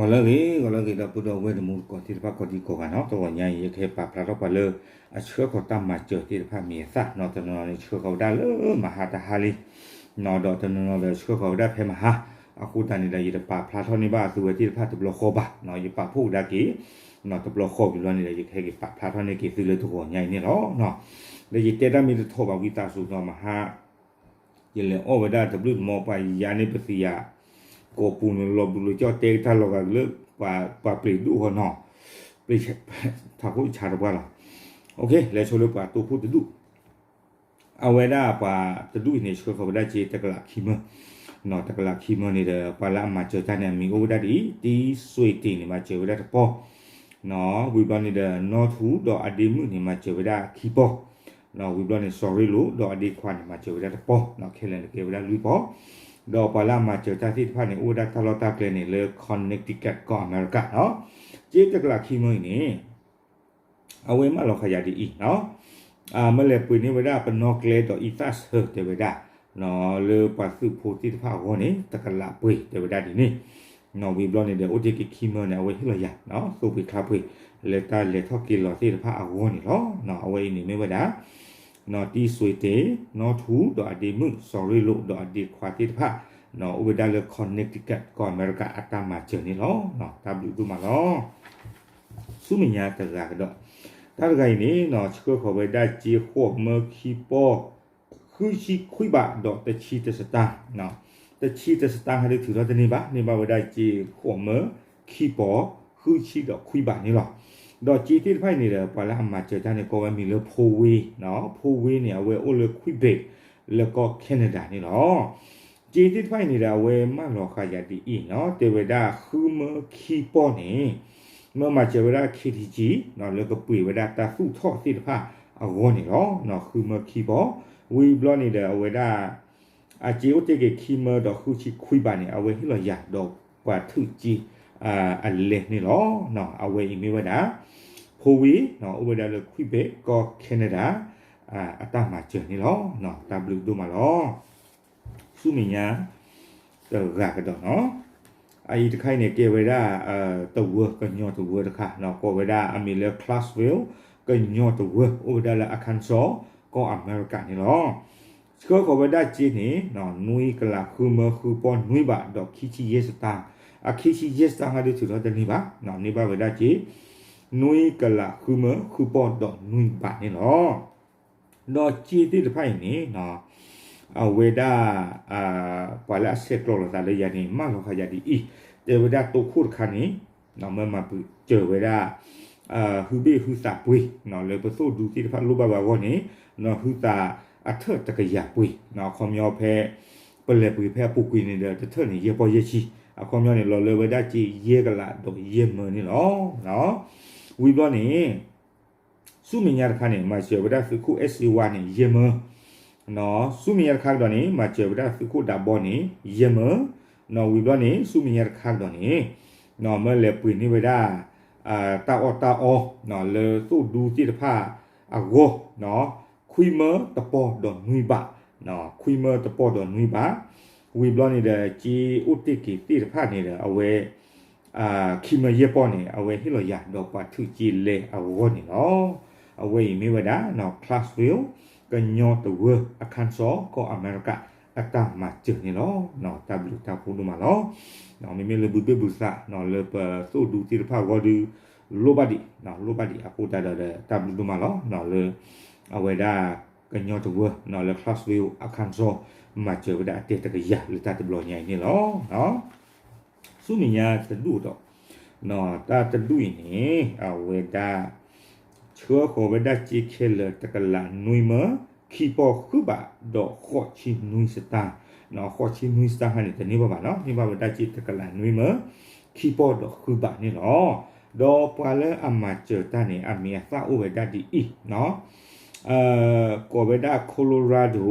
ဂီၤလၢအဂ့ၤ ဂီၤလၢအဂ့ၤ ဒီပုၢ်ဒီဝဲၢ်တံၤသကိးသ့ၣ်တဖၣ် ကိးဒံကိးဂၤနီၤ, တဂီၤညါအံၤ ယကဟဲပာ်ဖျါထီၣ်ပှၤလၢ အဆှၢဃီၤတၢ်မၤစၢၤသ့ၣ်တဖၣ်မ့ၢ်အသၣ်နီၤ, တနီၤနီၤန့ၣ် ဆှၢဃီၤဝဲဒၣ်ဖဲမဟါ, အဃိသတးန့ၣ်ဒီး ယတပာ်ဖျါထီၣ်န့ၢ်ဘၣ်အသုဝဲသ့ၣ်တဖၣ်တဘျီဃီဘၣ်နီၤ, ယပာ်ဖှိၣ်ကဒါက့ၤ တဘျီဃီဝံၤဘျီန့ၣ်ဒီး ယကဟဲက့ၤပာ်ဖျါထီၣ်န့ၢ်က့ၤသုလၢတဂီၤညါအံၤန့ၣ်လီၤ. ဒီးယတဲတၢ်မ့ၢ်တထီၣ်ဘၣ် ဝံသးစူၤနီၤ မဟါ ယလဲၤအီၣ်ဝဲဒၣ်တဘျုးတမီၤ ပှၤယၤန့ၣ်ပသံယၤ ကိးပူၤန့ၣ် လီၤဘျုးလီၤကၠီၣ်တဲကတၢၢ်လီၤဂာ်လၢ ပှၤပျ့ၤဒူၣ်အဂီၢ်နီၤ, ပျ့ၤ ထးခိၣ်ဆါတပှၢ်လီၤ. လဲၤဆိလၢပှၤတိခိၣ်တဒူၣ်, အဝဲဒၣ်ပှၤတဒူၣ်အံၤန့ၣ် ဆှၢဃီၤဝဲဒၣ်စ့တကလးခံမၢ, တကလးခံမၢန့ၣ်ဒီး ပှၤလၢအမၤစၢၤတၢ်န့ၣ် အမံၤအိၣ်ဝဲဒၣ်ဒ်အံၤ, တံစွ့တ့ၢ်န့ၣ် မၤစၢၤဝဲဒၣ်တပီၢ် ဝံၤဘျီန့ၣ်ဒီး နီထူဒီးအဒ့မုၣ်န့ၣ် မၤစၢၤဝဲဒၣ်ခံပီၢ်, ဝံၤဘျီန့ၣ် စီၤရ့လိာ်ဒီးအဒ့ခွါန့ၣ် မၤစၢၤဝဲဒၣ်တပီၢ်, ခဲလၢာ်န့ၣ်ကဲဝဲဒၣ်လွံၢ်ပီၢ်, ဒီးပှၤလၢအမၤစၢၤတၢ်သ့ၣ်တဖၣ်န့ၣ် အိၣ်ဝဲဒၣ်တၢ်လီၢ်တၢ်ကျဲန့ၣ် လၢ Connecticut ကီၢ်အမဲရကၤနီၤ, စ့တကလးခံမၢအံၤန့ၣ် အဝဲမၢလီၤဃာ်ယၤဒ်အံၤနီၤ, မၢလဲၤပှ့ၤန့ၢ်ဝဲဒၣ်ပနီၣ်ကျဲဒီးအံသၣ်ဆၢတဲဝဲဒၣ် လၢပှၤသုးဖိသ့ၣ်တဖၣ်အဂီၢ်န့ၣ် တကလးပှ့ၤတဲဝဲဒၣ်ဒ်န့ၣ်, ဝံၤဘျီန့ၣ်ဒီး အိၣ်တ့ၢ်က့ၤခံမၢန့ၣ် အဝဲဟ့ၣ်လီၤယၤ သိၣ်ပှ့ၤချါပှ့ၤ လၢတၢ်လဲၤထီၣ်က့ၤလီၤသ့ၣ်တဖၣ်အဂီၢ်န့ၣ်လီၤ. အဝဲအံၤန့ၣ်မ့ၢ်ဝဲဒၣ် တံစွ့တ့ၢ်, နီထူဒီးအဒ့မုၣ်, စီၤရ့လိာ်ဒီးအဒ့ခွါသ့ၣ်တဖၣ် အိၣ်ဝဲဒၣ်လၢ Connecticut ကီၢ်အမဲရကၤအတၢ်မၤစၢၤန့ၣ်လီၤ. တၢ်ဘျုးဒိၣ်မးလီၤ. ဆူမဲာ်ညါတဂၤကဒီး, တၢ်တဂၤအံၤန့ၣ် ဆှၢဃီၤဝဲဒၣ်စ့ဃိးမၢခံပီၢ် ဃုဆံခွံဘးဒီးတဆံတစတၢ်, တဆံတစတၢ်ဟဲဒုးထုးထီၣ်တန့ၢ်ဘၣ်, န့ၢ်ဘၣ်ဝဲဒၣ်စ့ဃိးမၢခံပီၢ် ဃုဆံဒီးခွံဘးန့ၣ်လီၤ. ဒီးစ့သ့ၣ်တဖၣ်အံၤန့ၣ်ဒီး ပှၤလၢအမၤစၢၤတၢ်န့ၣ် ကိးဝဲမံၤလၢဖိဝ့, ဖိဝ့န့ၣ် အဝဲအိၣ်လၢ Quebec လၢကီၢ် Canada န့ၣ်လီၤ. စ့သ့ၣ်တဖၣ်အံၤန့ၣ်ဒီး အဝဲမၢလီၤဃာ်ယၤဒ်အံၤနီၤ, တဲဝဲဒၣ်ဃုမၢခံပီၢ်န့ၣ် မၢမၤစၢၤဝဲဒၣ် ခ့ထံကံ လၢကပှ့ၤဝဲဒၣ်တၢ်သူၣ်ထီၣ်သ့ၣ်တဖၣ်အဂီၢ်န့ၣ်လီၤ. ဃုမၢခံပီၢ်, ဝံၤဘျီန့ၣ်ဒီး အဝဲဒၣ် အစ့အိၣ်တ့ၢ်က့ၤခံမၢဒီးဃုဆံခွံဘးန့ၣ် အဝဲဟ့ၣ်လီၤယၤဒီးပှၤထုးစ့အလဲန့ၣ်လီၤ. အဝဲအံၤမ့ၢ်ဝဲဒၣ် ဖိဝ့ အိၣ်ဝဲဒၣ်လၢ Quebec ကီၢ် Canada အတၢ်မၤစၢၤန့ၣ်လီၤ. တၢ်ဘျုးဒိၣ်မးလီၤ. ဆူမဲာ်ညါတဂၤကဒီးနီၤ, အအံၤတခါအံၤန့ၣ် ကဲဝဲဒၣ် တဝၢ ကညီတဝၢတခါ ကိးဝဲဒၣ်အမံၤလၢ Clarksville ကညီတဝၢ အိၣ်ဝဲဒၣ်လၢ Arkansas ကီၢ်အမဲရကၤန့ၣ်လီၤ. ဆှၢဃီၤဝဲဒၣ်စ့န့ၣ် နွံကလးဃုမၢဃုပီၢ်နွံဘးဒီးခံဆံယဲၢ်စတၢ်, အခံဆံယဲၢ်စတၢ်ဟဲဒုးထုးထီၣ်တန့ၢ်ဘၣ်, န့ၢ်ဘၣ်ဝဲဒၣ်စ့ နွံကလးဃုမၢဃုပီၢ်ဒီးနွံဘးန့ၣ်လီၤ. ဒီးစ့သ့ၣ်တဖၣ်အံၤန့ၣ် အဝဲဒၣ် ပှၤလၢအဆဲးကျိးလိာ်သးလၢယၤန့ၣ် မၢလီၤဃာ်ယၤဒ်အံၤ, တဲဝဲဒၣ်တိခိၣ်တခါန့ၣ် မၢမၤစၢၤဝဲဒၣ် ဟုဘ့ၣ်ဟုသးပှ့ၤ လၢပသိၣ်ဒူသ့ၣ်တဖၣ်လိၣ်ဘၣ်ဝဲအဂီၢ်န့ၣ် ဟုသးအထၢၣ်တကယၤပှ့ၤ, အခီပညီဖဲ ပလဲၤပှ့ၤဖဲအပူၤကွံာ်န့ၣ်ဒီး တထၢၣ်န့ၣ် ယဲၢ်ပီၢ်ယဲၢ်ဆံ, အခီပညီန့ၣ် လီၤလၢဝဲဒၣ်စ့ယဲၢ်ကလးဒီးယဲၢ်မၢန့ၣ်လီၤ. ဝံၤဘျီန့ၣ် ဆူမဲာ်ညါတခါန့ၣ် မၤစၢၤဝဲဒၣ်သုးခိၣ်အဲၣ်စ့ဝါန့ၣ် ယဲၢ်မၢ, ဆူမဲာ်ညါတခါကဒီးန့ၣ် မၤစၢၤဝဲဒၣ်သုးခိၣ်ဒးဘီန့ၣ် ယဲၢ်မၢ, ဝံၤဘျီန့ၣ် ဆူမဲာ်ညါတခါကဒီးန့ၣ် မၢလဲၤပှ့ၤန့ၢ်ဝဲဒၣ် တၢ်အီၣ်တၢ်အီ လၢသိၣ်ဒူသ့ၣ်တဖၣ်အဂီၢ် ခွံမၢတပီၢ်ဒီးနွံဘး, ခွံမၢတပီၢ်ဒီးနွံဘး, ဝံၤဘျီန့ၣ်ဒီး စ့အိၣ်တ့ၢ်က့ၤသ့ၣ်တဖၣ်န့ၣ်ဒီး အဝဲ ခံမၢယဲၢ်ပီၢ်န့ၣ် အဝဲဟ့ၣ်လီၤယၤဒီးပှၤထုးစ့လဲအဂီၢ်န့ၣ်လီၤ. အဝဲအံၤမ့ၢ်ဝဲဒၣ် Clarksville ကညီတဝၢ Arkansas ကီၢ်အမဲရကၤ အတၢ်မၤစၢၤန့ၣ်လီၤ. တၢ်ဘျုးတၢ်ဖှိၣ်ဒိၣ်မးလီၤ. မ့မ့ၢ်လၢဘုဘ့ၣ်ဘုသး လၢပသိၣ်ဒူသ့ၣ်တဖၣ်အဂီၢ်ဒီး လိၣ်ဘၣ်ဒံး လိၣ်ဘၣ်ဒံးအဃိသတးဒီး တၢ်ဘျုးဒိၣ်မးလီၤ လၢ အဝဲဒၣ် ကညီတဝၢ လၢ Clarksville Arkansas မၤစၢၤဝဲဒၣ်အတဲတကယၤလၢတၢ်တဘျီညါအံၤန့ၣ်လီၤ. ဆူမဲာ်ညါတဒူၣ်ဒီး တၢ်တဒူၣ်အံၤန့ၣ် အဝဲဒၣ် ဆှၢဃီၤဝဲဒၣ်စ့ခဲလၢာ်တကလးနွံမၢ ခံပီၢ်ဃုဘးဒီးဃိးဆံနွံစတၢ်, ဃိးဆံနွံစတၢ်ခါန့ၣ် တန့ၢ်ဘၣ်ဘၣ်နီၤ, န့ၢ်ဘၣ်ဝဲဒၣ်စ့တကလးနွံမၢ ခံပီၢ်ဒီးဃုဘးန့ၣ်လီၤ. ဒီးပှၤလၢအမၤစၢၤတၢ်န့ၣ် အမံၤအသၣ်အိၣ်ဝဲဒၣ်ဒ်အံၤ ကိးဝဲဒၣ် Colorado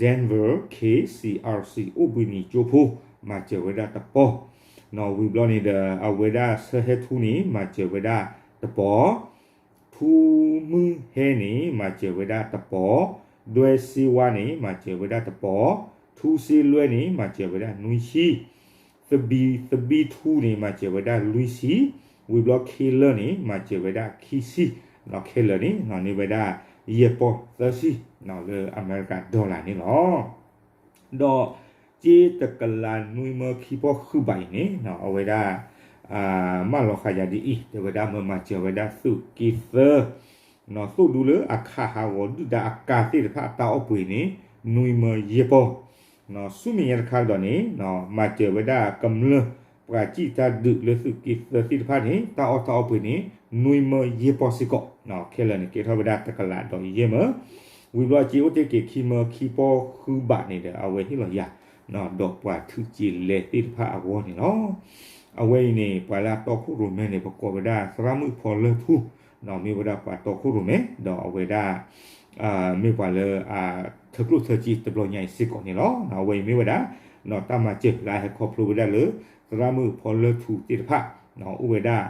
Denver K C R C အိၣ်ဘှံးနံၤကၠိဖိ မၤစၢၤဝဲဒၣ်တပီၢ်, ဝံၤဘျီန့ၣ်ဒီး အဝဲဒၣ်ဆၢဟဲထူန့ၣ် မၤစၢၤဝဲဒၣ်တပီၢ်, ထူမုၢ်ဟဲန့ၣ် မၤစၢၤဝဲဒၣ်တပီၢ်, ဒွဲစ့ဝါန့ၣ် မၤစၢၤဝဲဒၣ်တပီၢ်, ထူစ့လွဲန့ၣ် မၤစၢၤဝဲဒၣ်နွံဆံ, သဘံၣ် သဘံၣ်ထူန့ၣ် မၤစၢၤဝဲဒၣ်လွံၢ်ဆံ, ဝံၤဘျီ K လၢာ်န့ၣ် မၤစၢၤဝဲဒၣ်ခံဆံ, ခဲလၢာ်န့ၣ် န့ၢ်ဝဲဒၣ်ယဲၢ်ပီၢ်သၢဆံ လၢအမဲရကၤ dollar န့ၣ်လီၤ. ဒီးစ့တကလးနွံမၢခံပီၢ်ဃုဘးအံၤန့ၣ် အဝဲဒၣ် မၢလီၤဃာ်ယၤဒ်အံၤ, တဲဝဲဒၣ်မၢမၤစၢၤဝဲဒၣ်သုးက့သၢ သိၣ်ဒူလၢအခးဟးဂီၤဒုၣ်ဒါအကါသ့ၣ်တဖၣ်အတၢ်အီၣ်ပှ့ၤန့ၣ် နွံမၢယဲၢ်ပီၢ်, ဆူမဲာ်ညါတခါကဒီးန့ၣ် မၤစၢၤဝဲဒၣ်ကမျၢၢ်ပှၤစံၣ်တၢ်ဒုးလၢသုးက့သၢသ့ၣ်တဖၣ်န့ၣ် တၢ်အီၣ်တၢ်အီပှ့ၤန့ၣ် နွံမၢယဲၢ်ပီၢ်စ့ၢ်ကီး, ခဲလၢာ်န့ၣ် ကဲထီၣ်ဝဲဒၣ်တကလးဒီးယဲၢ်မၢ, ဝံၤဘျီစ့အိၣ်တ့ၢ်က့ၤခံမၢခံပီၢ်ဃုဘးန့ၣ်ဒီး အဝဲဟ့ၣ်လီၤယၤ ဒီးပှၤထုးက့ၤလဲၤသ့ၣ်တဖၣ်အဂီၢ်န့ၣ်လီၤ. အဝဲအံၤန့ၣ် ပှၤလၢအတီခိၣ်ရိၣ်မဲန့ၣ် ပကိးဝဲဒၣ်သရၣ်မုၣ်ဖီလၢထူ, မ့ၢ်ဝဲဒၣ်ပှၤတီခိၣ်ရိၣ်မဲ ဒီးအဝဲဒၣ် မ့ၢ်ပှၤလၢ ထၢကျိၣ်ထၢစ့တဘျီညါအံၤစ့ၢ်ကီးန့ၣ်လီၤ. အဝဲအံၤမ့ၢ်ဝဲဒၣ် တၢ်မၤစၢၤလၢအဟဲခီဖျိဝဲဒၣ်လၢ သရၣ်မုၣ်ဖီလၢထူသ့ၣ်တဖၣ် အိၣ်ဝဲဒၣ်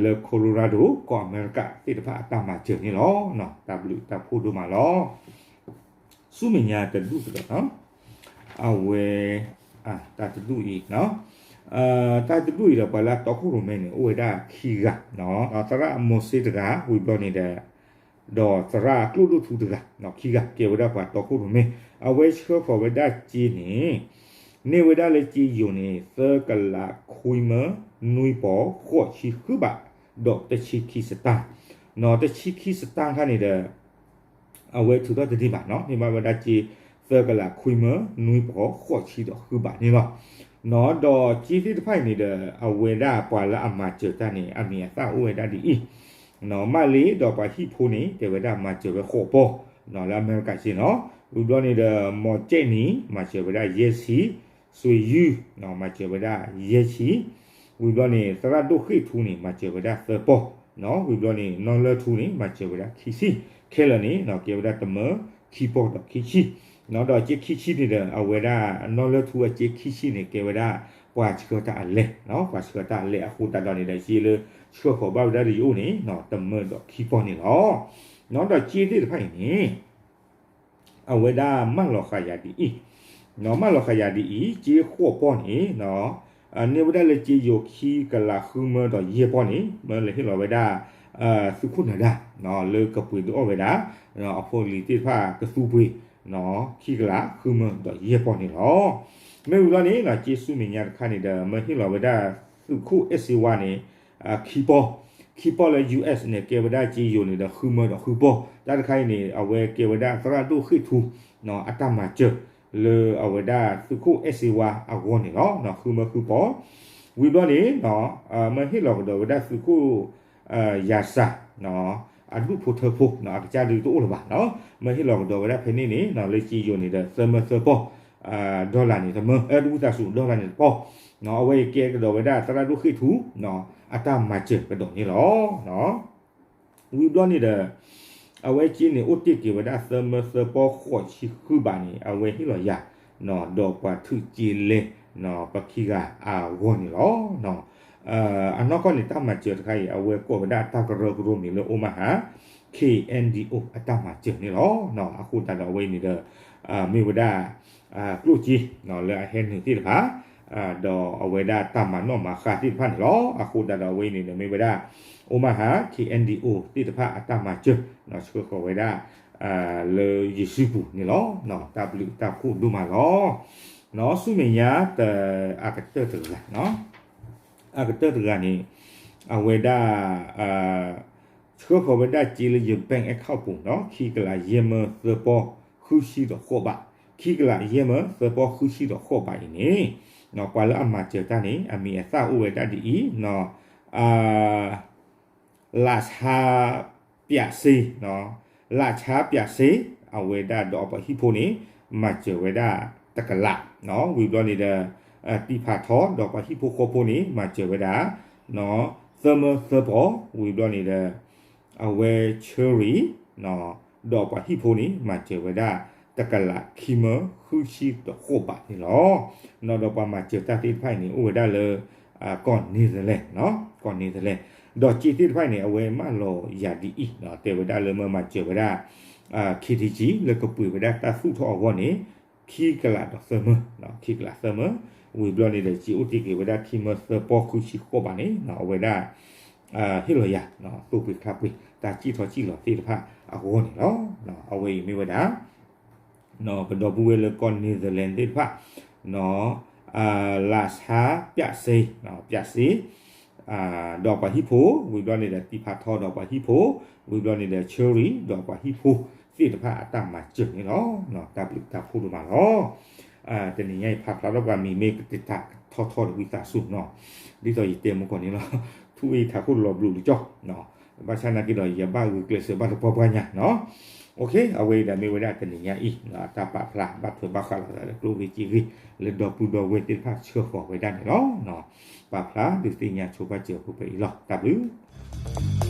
လၢ Colorado ကီၢ်အမဲရကၤသ့ၣ်တဖၣ်အတၢ်မၤစၢၤန့ၣ်လီၤ. တၢ်ဘျုးတၢ်ဖှိၣ်ဒိၣ်မးလီၤ. ဆူမဲာ်ညါတဒူၣ်ကဒီး အဝဲ တၢ်တဒူၣ်အံၤ တၢ်တဒူၣ်အံၤဒီး ပှၤလၢအတီခိၣ်ရိၣ်မဲန့ၣ် အိၣ်ဝဲဒၣ်ခံဂၤ, သရၣ်အမိၤစ့တဂၤ ဝံၤဘျီန့ၣ်ဒီး ဒီးသရၣ်ကျိၣ်ဒိၣ်ထူတဂၤ, ခံဂၤကဲဝဲဒၣ်ပှၤတီခိၣ်ရိၣ်မဲ, အဝဲဆှၢဃီၤဝဲဒၣ်စ့န့ၣ် န့ၢ်ဝဲဒၣ်လၢစ့ယိၤန့ၣ် သၢကလးခွံမၢ နွံပီၢ် ဃိးဆံဃုဘး ဒီးတဆံခံစတၢၢ်, တဆံခံစတၢၢ်ခါန့ၣ်ဒီး အဝဲထုးထီၣ်တန့ၢ်ဘၣ်နီၤ, န့ၢ်ဘၣ်ဝဲဒၣ်စ့ သၢကလးခွံမၢ နွံပီၢ် ဃိးဆံဒီးဃုဘးန့ၣ်လီၤ. ဒီးစ့သ့ၣ်တဖၣ်အံၤန့ၣ်ဒီး အဝဲဒၣ်ပှၤလၢအမၤစၢၤတၢ်န့ၣ် အမံၤအသၣ်အိၣ်ဝဲဒၣ်ဒ်အံၤ, မၣ်လ့ဒီးပှၤဟံၣ်ဖိန့ၣ် တဲဝဲဒၣ်မၤစၢၤဝဲဃိးပီၢ် လၢအမဲရကၤစ့နီၤ, ဝံၤဘျီန့ၣ်ဒီး မီၤကဲးနံၤ မၤစၢၤဝဲဒၣ်ယဲၢ်ဆံ, စွ့ၤယုၢ် မၤစၢၤဝဲဒၣ်ယဲၢ်ဆံ, ဝံၤဘျီန့ၣ် သရၣ်ဒိၣ်ဃ့ၢ်ထူန့ၣ် မၤစၢၤဝဲဒၣ်သၢပီၢ်, ဝံၤဘျီန့ၣ် နီၢ်လၢထူန့ၣ် မၤစၢၤဝဲဒၣ်ခံဆံ, ခဲလၢာ်န့ၣ် ကဲဝဲဒၣ်တမၢခံပီၢ်ဒီးခံဆံ, ဒီးစ့ခံဆံန့ၣ်ဒီး အဝဲဒၣ်နီၢ်လၢထူအစ့ခံဆံန့ၣ် ကဲဝဲဒၣ်ပှၤဆှၢတၢ်အလဲ, ပှၤဆှၢတၢ်အလဲအဃိသတးဒီးန့ၣ်ဒီး စ့လၢဆှၢဃီၤဘၣ်ဝဲဒၣ်လၢယအိၣ်န့ၣ် တမၢဒီးခံပီၢ်န့ၣ်လီၤ. ဒီးစ့သ့ၣ်တဖၣ်အံၤန့ၣ် အဝဲဒၣ်မၢလီၤဃာ်ယၤဒ်အံၤ, မၢလီၤဃာ်ယၤဒ်အံၤ, စ့ဃိးပီၢ်န့ၣ် န့ၢ်ဝဲဒၣ်လၢစ့ယိၤခံကလးဃုမၢဒီးယဲၢ်ပီၢ်န့ၣ် မၢလၢဟ့ၣ်လီၤဝဲဒၣ် သုးခိၣ်နၢၤဒါ လၢကပှ့ၤဒုးအီၣ်ဝဲဒၣ် အဖိလံၤသ့ၣ်တဖၣ်ကသူပှ့ၤ ခံကလးဃုမၢဒီးယဲၢ်ပီၢ်န့ၣ်လီၤ. မ့ၢ်ဝံၤဘျီန့ၣ် စ့ဆူမဲာ်ညါတခါန့ၣ်ဒီး မၢဟ့ၣ်လီၤဝဲဒၣ်သုးခိၣ်အဲၣ်စ့ဝါန့ၣ် ခံပီၢ်, ခံပီၢ်လၢ US န့ၣ် ကဲဝဲဒၣ်စ့ယိၤန့ၣ်ဒီးဃုမၢဒီးဃုပီၢ်, တၢ်တခါအံၤန့ၣ် အဝဲကဲဝဲဒၣ်သရၣ်ဒိၣ်ဃ့ၢ်ထူ အတၢ်မၤစၢၤ လၢအဝဲဒၣ်သုးခိၣ်အဲၣ်စ့ဝါအဂီၢ်န့ၣ်လီၤ. ဃုမၢဃုပီၢ်, ဝံၤဘျီန့ၣ် မၢဟ့ၣ်လီၤကဒီးဝဲဒၣ်သုးခိၣ် ယၤစၢ် အဒူၣ်ဖိထၢဖိ အကစၢ်ဒုးတအိၣ်လၢၤဘၣ်, မၢဟ့ၣ်လီၤကဒီးဝဲဒၣ်ဖဲန့ၣ်န့ၣ် လၢစ့ယိၤန့ၣ်ဒီး သၢမၢသၢပီၢ် dollar န့ၣ်တမၢ, တဝံသးစူၤ dollar န့ၣ်တပီၢ်, အဝဲအံၤကဲကဒီးဝဲဒၣ်သရၣ်ဒိၣ်ဃ့ၢ်ထူ အတၢ်မၤစၢၤကဒီးန့ၣ်လီၤ. ဝံၤဘျီန့ၣ်ဒီး အဝဲစ့န့ၣ်အိၣ်တ့ၢ်က့ၤဝဲဒၣ်သၢမၢသၢပီၢ်ဃိးဆံဃုဘးန့ၣ် အဝဲဟ့ၣ်လီၤယၤ ဒီးပှၤထုးစ့လဲၤ ပခံဂၤအဂီၢ်န့ၣ်လီၤ. အနီၢ်ကီၢ်န့ၣ် တၢ်မၤစၢၤတခါအံၤ အဝဲကိးဝဲဒၣ်တၢ်ကရၢကရိမံၤလၢ Omaha KNDO အတၢ်မၤစၢၤန့ၣ်လီၤ. အဃိသတးဒီးအဝဲအံၤန့ၣ်ဒီး မ့ၢ်ဝဲဒၣ် ကျိၣ်စ့ လၢအဟဲနုာ်သ့ၣ်တဖၣ် ဒီးအဝဲဒၣ်တၢ်မၤနီၣ်မၤဃါသ့ၣ်တဖၣ်န့ၣ်လီၤ. အဃိသတးဒီးအဝဲအံၤန့ၣ်ဒီး မ့ၢ်ဝဲဒၣ် Omaha KNDO သ့ၣ်တဖၣ်အတၢ်မၤစၢၤ ဆှၢဃီၤဝဲဒၣ် လၢယစုပူၤန့ၣ်လီၤ. တၢ်ဘျုးတၢ်ဖှိၣ်ဒိၣ်မးလီၤ. ဆူမဲာ်ညါ အကတၢၢ်တဂၤ အကတၢၢ်တဂၤန့ၣ် အဝဲဒၣ် ဆှၢဃီၤဝဲဒၣ်စ့လၢယ bank account ပူၤနီၤ ခံကလးယဲၢ်မၢသၢပီၢ်ဃုဆံဒီးဃိးဘး, ခံကလးယဲၢ်မၢသၢပီၢ်ဃုဆံဒီးဃိးဘးအံၤန့ၣ် ပှၤလၢအမၤစၢၤတၢ်န့ၣ် အမံၤအသၣ်အိၣ်ဝဲဒၣ်ဒ်အံၤ လၣ်ဆါပၠးစ့, လၣ်ဆါပၠးစ့ အဝဲဒၣ်ဒီးပှၤဟံၣ်ဖိန့ၣ် မၤစၢၤဝဲဒၣ်တကလး, ဝံၤဘျီန့ၣ်ဒီး တံၢ်ဖးထီဒီးပှၤဟံၣ်ဖိဃီဖိန့ၣ် မၤစၢၤဝဲဒၣ် သၢမၢသၢပီၢ်, ဝံၤဘျီန့ၣ်ဒီး အဝဲဆၢရံ ဒီးပှၤဟံၣ်ဖိန့ၣ် မၤစၢၤဝဲဒၣ် တကလးခံမၢဃုဆံဒီးဃိးဘးန့ၣ်လီၤ. ဒီးပှၤမၤစၢၤတၢ်သ့ၣ်တဖၣ်အံၤန့ၣ် အိၣ်ဝဲဒၣ်လၢ ကီၢ် Netherlands, ကီၢ် Netherlands, ဒီးစ့သ့ၣ်တဖၣ်အံၤန့ၣ် အဝဲမၢလီၤယၤဒ်အံၤ တဲဝဲဒၣ်လၢမၢမၤစၢၤဝဲဒၣ် KTG လၢကပှ့ၤဝဲဒၣ်တၢ်သူၣ်ထီၣ်အဂီၢ်န့ၣ် ခံကလးဒီးသၢမၢ, ခံကလးသၢမၢ, ဝံၤဘျီန့ၣ်ဒီး စ့အိၣ်တ့ၢ်က့ၤဝဲဒၣ်ခံမၢသၢပီၢ်ဃုဆံဃိးဘးန့ၣ် အဝဲဒၣ် ဟ့ၣ်လီၤယၤ သိၣ်ပှ့ၤချါပှ့ၤ တၢ်စံၣ်ထီၣ်စံၣ်လီၤသ့ၣ်တဖၣ်အဂီၢ်န့ၣ်လီၤ. အဝဲအံၤမ့ၢ်ဝဲဒၣ် ပဒီပုၢ်ဝဲၢ်လၢကီၢ် Netherlands သ့ၣ်တဖၣ် လးဆါ ပၠးစ့ ပၠးစ့ ဒီးပှၤဟံၣ်ဖိ ဝံၤဘျီန့ၣ်ဒီး တံဖးထီဒီးပှၤဟံၣ်ဖိ ဝံၤဘျီန့ၣ်ဒီး Cherry ဒီးပှၤဟံၣ်ဖိသ့ၣ်တဖၣ်အတၢ်မၤစၢၤန့ၣ်လီၤ. တၢ်ဘျုးတၢ်ဖှိၣ်ဒိၣ်မးလီၤ. တနံၤညါအံၤဖးဖျါထီၣ်ပှၤမံၤမ့ၢ်ကတံာ်တာ်ထီထီဒီးဝံသးစူၤနီၤ, ဒ်သိးယတဲမုၢ်ကီၢ်န့ၣ်လီၤ, ထူၣ်အံၤထးခိၣ်လီၤဘျုးလၢကၠီ ဘၣ်ဆၣ်နာ်က့ဒီး ယဘၣ်ဂုာ်ကျဲးစၢးဘၣ်တပှၢ်ပှၢ်ညါနီၤ. အဝဲအံၤဒီးမ့ၢ်ဝဲဒၣ်တနံၤညါအံၤ တၢ်ပာ်ဖျါဘၣ်ထွဲဘၣ်ဃးလိာ်သးလၢကျိၣ်ဂ့ၢ်စ့ဂ့ၢ် လၢဒီပုၢ်ဒီဝဲၢ်သ့ၣ်တဖၣ်ဆှၢဃီၤဝဲဒၣ်န့ၣ်လီၤ. ပာ်ဖျါဒုးသ့ၣ်ညါဆိပာ်စၢၤအပူၤဖဲအံၤလီၤ. တၢ်ဘျုး